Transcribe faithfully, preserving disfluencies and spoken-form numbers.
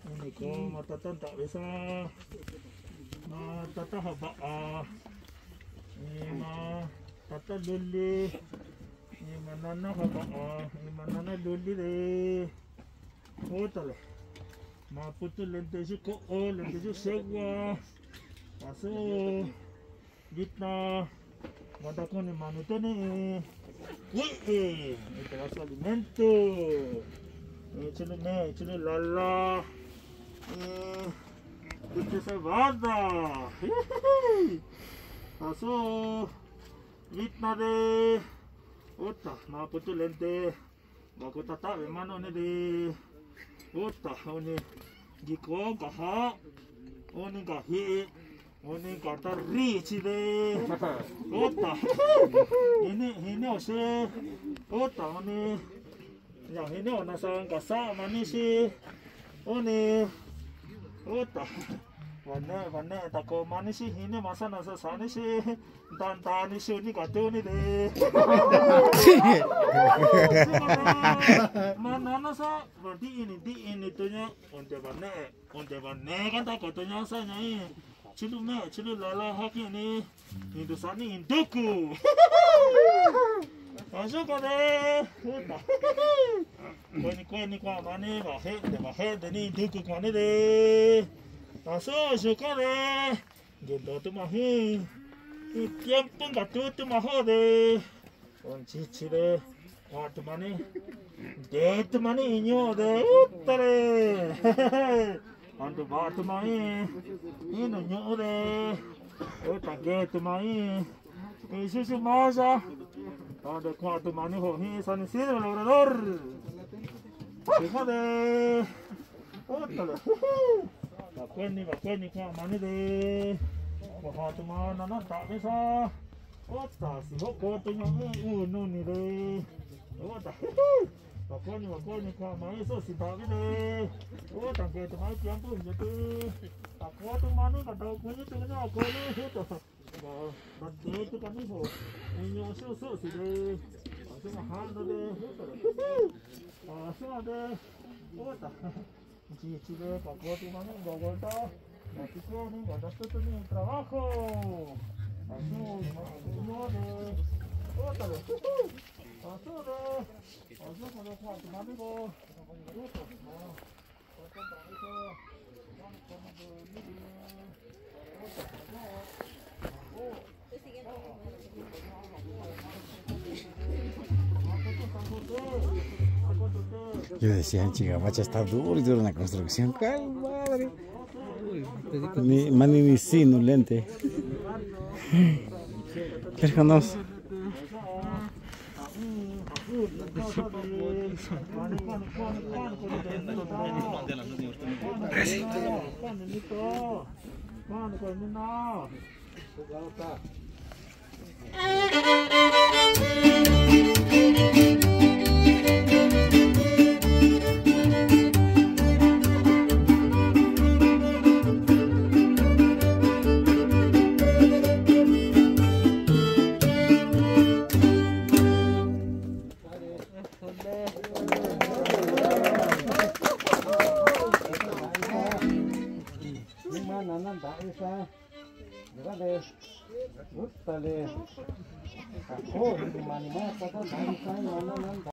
Ini ko ma tata ndaꞌvi sa, ma tata javaꞌa, iin ma tata luli, iin ma nana javaꞌa, iin ma nana luli de. Otale, ma putu lente yu koꞌo, lente yu xegua. Paso vitna, ma ndakuni mani tuni kuiꞌi, iin pedazo alimento, iin chulu mee, iin chulu lala, iin dulce cebada. Paso vitna de, ota, ma putu lente, ma kutataꞌvi mano ni di. Ota, oni ngikoo kaja, oni kajiꞌi, oni katari chi de. Ota, ini, ini oxe. Ota, oni ya ini ona sa kasaꞌa mani xi. Oni, ota, vane, vane tako mani xi, ini ma sana sa sani xi. Ndandaa ni xuu ni ka tu ni de. Ma nana sa va ndiꞌi ni ndiꞌi ni tu ña, onde va neꞌe, onde va neꞌe ka ndako tu ña sa ña iin. Chulu mee, chulu lala ha kiꞌin ni, ni ndu sa ni nduku. Asu ko de. Kueni, kueni kuaꞌa mani va jeꞌe nde, va jeꞌe nde ni nduku kuaꞌa ni de. Asu, asu ko de. Ndio ndo tu ma jun, iin tiempo nga tu tu ma ho de, onchichi de, kuaꞌan tu mani, ndee tu mani iin ñuꞌu de, utare, anduvaꞌa tu mani iin nuu ñuꞌu de, uta ndee tu mani iin xuxu maya, onde kuaꞌan tu mani ho jin San Isidro Labrador. Xika de, utale. Vakueni, vakueni kuaꞌan mani de. Kuaꞌan tu ma nana ndaꞌvi sa. Ota, si ho koo tu ña uu nuni de. Ota, vakueni, vakueni kuaꞌan mani so si ndaꞌvi de. Ota, ke tu ma tiempo yo tu. Vakueni tu mani ka ndau kuñu tu ña koo ni, ota. Ndee tu kani ho, iñu su su si de, asu ma jando de, asu de, ota, nchichi de, ka ko tu mani ngo vuelta, na ti ko ni ngo da tu tu ni trabajo, asu ma, asu de, ota de, asu de, asu ma de, asu ma de, ota. Yo decía, chica, macha, está duro y duro la construcción. ¡Ay, madre! Ni, mani ni sí, no lente. Hermanos.